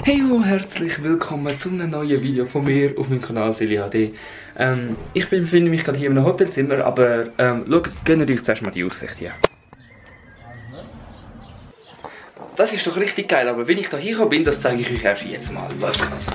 Hey ho, herzlich willkommen zu einem neuen Video von mir auf meinem Kanal Silly HD. Ich befinde mich gerade hier in einem Hotelzimmer, aber schaut, gönnt euch zuerst mal die Aussicht hier. Das ist doch richtig geil, aber wenn ich da hingekommen bin, das zeige ich euch erst jetzt mal. Los geht's!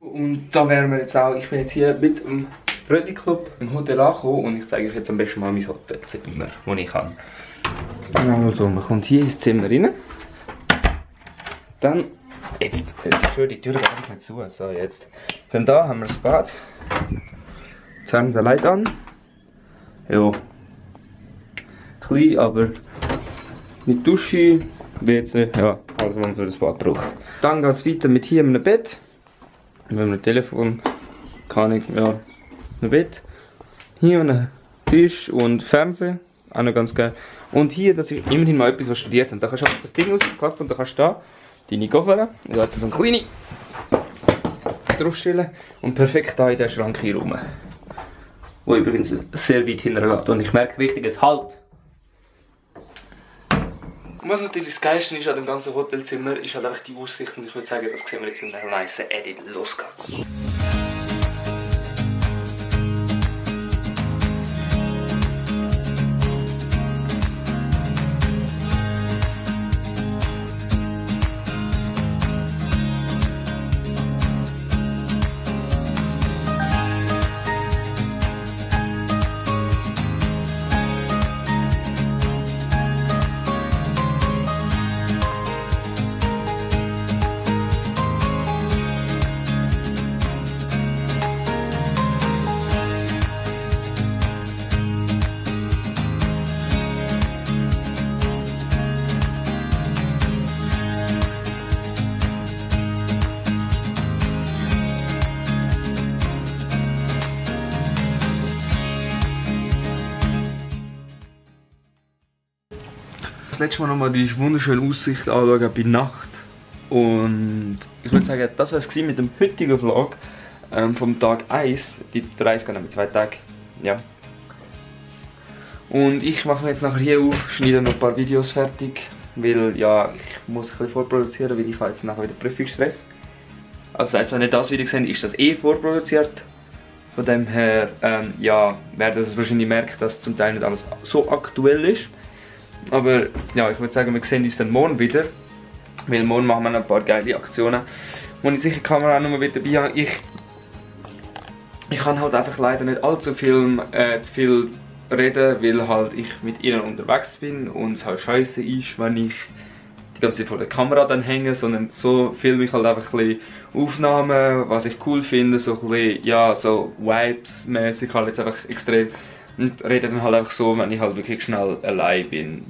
Und da wären wir jetzt auch. Ich bin jetzt hier mit dem Rötli Club im Hotel angekommen und ich zeige euch jetzt am besten mal mein Hotelzimmer, wo ich kann. Also, man kommt hier ins Zimmer rein. Dann, jetzt, schön, die Tür geht nicht zu, so jetzt. Dann da haben wir das Bad. Jetzt haben wir den Light an. Ja. Klein, aber mit Dusche, WC, ja, alles was man für das Bad braucht. Dann geht es weiter mit hier einem Bett. Wir haben ein Telefon, kann ich, ja, ein Bett. Hier ein Tisch und Fernseher, auch noch ganz geil. Und hier, das ist immerhin mal etwas, was studiert haben. Da kannst du einfach das Ding ausklappen und da kannst du da deine Koffer, da hat so eine kleine draufstellen und perfekt da in den Schrank hier rum. Wo übrigens sehr weit hinten geht und ich merke richtig, es halt. Und was natürlich das Geilste ist an dem ganzen Hotelzimmer, ist halt einfach die Aussicht und ich würde sagen, das sehen wir jetzt in einem nice Edit. Los geht's! Das letzte Mal nochmal die wunderschöne Aussicht anschauen bei Nacht. Und ich würde sagen, das war es mit dem heutigen Vlog vom Tag 1. Die Reise geht mit 2 Tagen. Ja. Und ich mache mir jetzt nachher hier auf, schneide noch ein paar Videos fertig, weil ja, ich muss ein bisschen vorproduzieren, weil ich habe jetzt nachher wieder Prüfungsstress. Also das heisst, wenn ihr das Video seht, ist das eh vorproduziert. Von dem her, ja, werdet ihr wahrscheinlich merken, dass zum Teil nicht alles so aktuell ist. Aber ja, ich würde sagen, wir sehen uns dann morgen wieder. Weil morgen machen wir noch ein paar geile Aktionen, wo ich sicher die Kamera auch noch mal dabei habe. Ich kann halt einfach leider nicht allzu viel, zu viel reden, weil halt ich mit ihnen unterwegs bin und es halt scheiße ist, wenn ich die ganze Zeit vor der Kamera dann hänge, sondern so filme ich halt einfach ein bisschen Aufnahmen, was ich cool finde, so ein bisschen, ja, so Vibes-mäßig halt jetzt einfach extrem und rede dann halt einfach so, wenn ich halt wirklich schnell allein bin.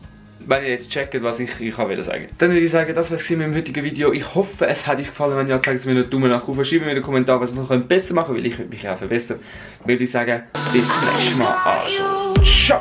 Wenn ihr jetzt checkt, was ich will sagen. Dann würde ich sagen, das war es mit dem heutigen Video. Ich hoffe, es hat euch gefallen. Wenn ja, zeigt es mir einen Daumen nach oben. Schreibt mir in den Kommentaren, was ihr noch besser machen könnt, weil ich würde mich auch verbessern. Würde ich sagen, bis zum nächsten Mal. Also, ciao!